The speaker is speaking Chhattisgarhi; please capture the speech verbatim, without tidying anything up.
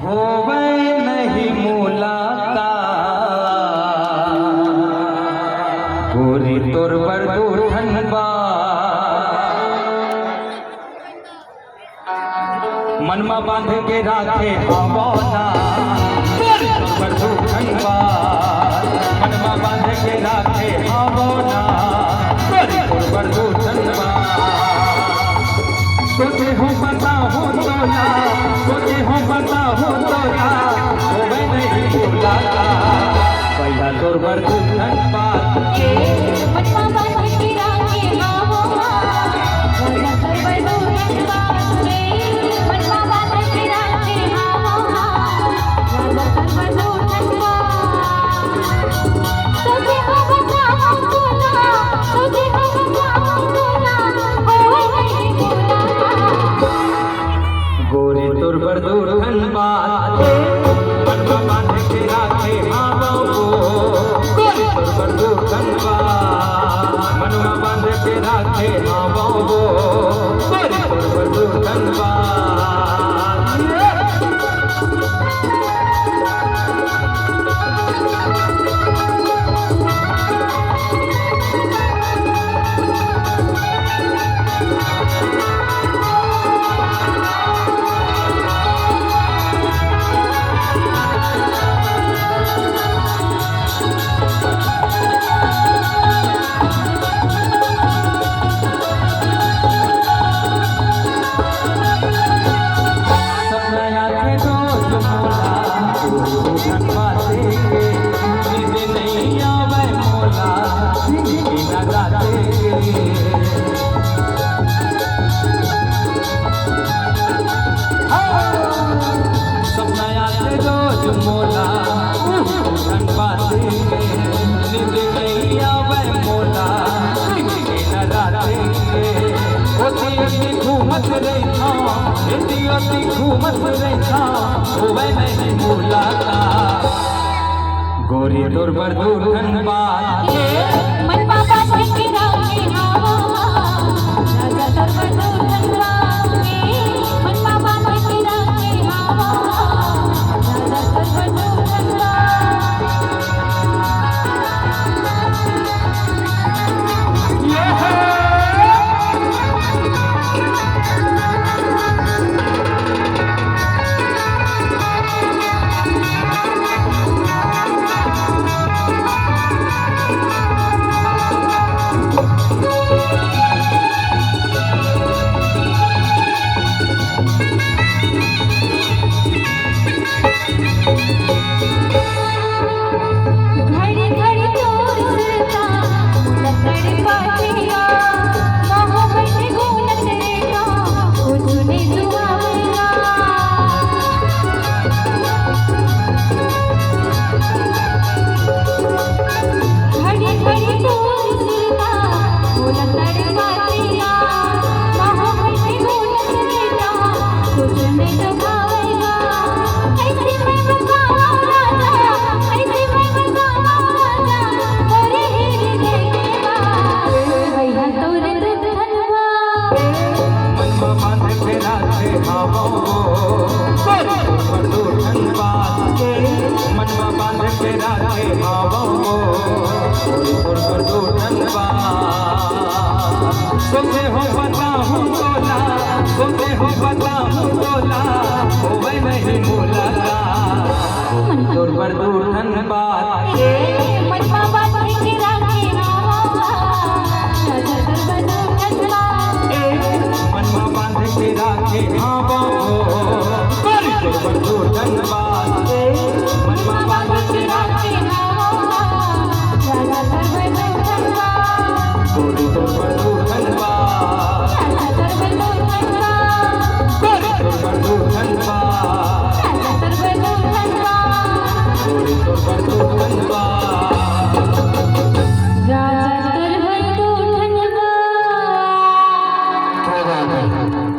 होवय नहीं मुलाकात, गोरी तोर बर दू ठन बात। मन म बांध के राखे हवं ना, गोरी तोर बर दू ठन बात। मन म बांध के राखे हवं ना, गोरी तोर बर दू ठन बात। सोचे हो बताहूँ तोला, सोचे हो बताहूँ तोला, होवय नहीं मुलाकात, पहिला तोर बर दू ठन बात। ए, मन म बांध के राखे हवं ना, पहिला तोर बर दू ठन बात। ए, मन म बांध के राखे हवं ना, पहिला तोर बर दू ठन बात। सोचे हो बताहूँ तोला, सोचे हो बताहूँ तोला, होवय नहीं मुलाकात। गोरी तोर बर दू ठन बात, मन म बांध के राखे हवं वो। गोरी तोर बर दू ठन बात, मन म बांध के राखे हवं वो। गोरी तोर बर दू ठन बात। सपना आथे रोज मोला, तू धन बाते के, नींद नइ आवय मोला, बिना राते के। हाँ, सपना आथे रोज मोला, तू धन बाते के, नींद नइ आवय मोला, बिना राते के। ओती ओती घूमत रहिथंव, एती ओती घूमत रहिथंव, होवय नहीं मुलाकात। गोरी तोर बर दू ठन बात। ए, मन म बांध के राखे हवं, राजा तोर बर दू ठन बात। ए, मन म बांध के राखे हवं, राजा तोर बर दू ठन बात। घड़ी घड़ी तोर सुरता, लकड़ पाटिया, बाहों में घूमत रेंगा, कुछु नइ सुहावेगा। घड़ी घड़ी तोर सुरता, लकड़ पाटिया, बाहों में घूमत रेंगा, कुछु नइ सुहावेगा। मन म बांध के राखे हवं वो, गोरी तोर बर दू ठन बात। मन म बांध के राखे हवं वो, गोरी तोर बर दू ठन बात। सोचे हो बताहूँ तोला, सोचे हो बताहूँ तोला, होवय नहीं मुलाकात। मन तोर बर दू ठन बात। ए, मन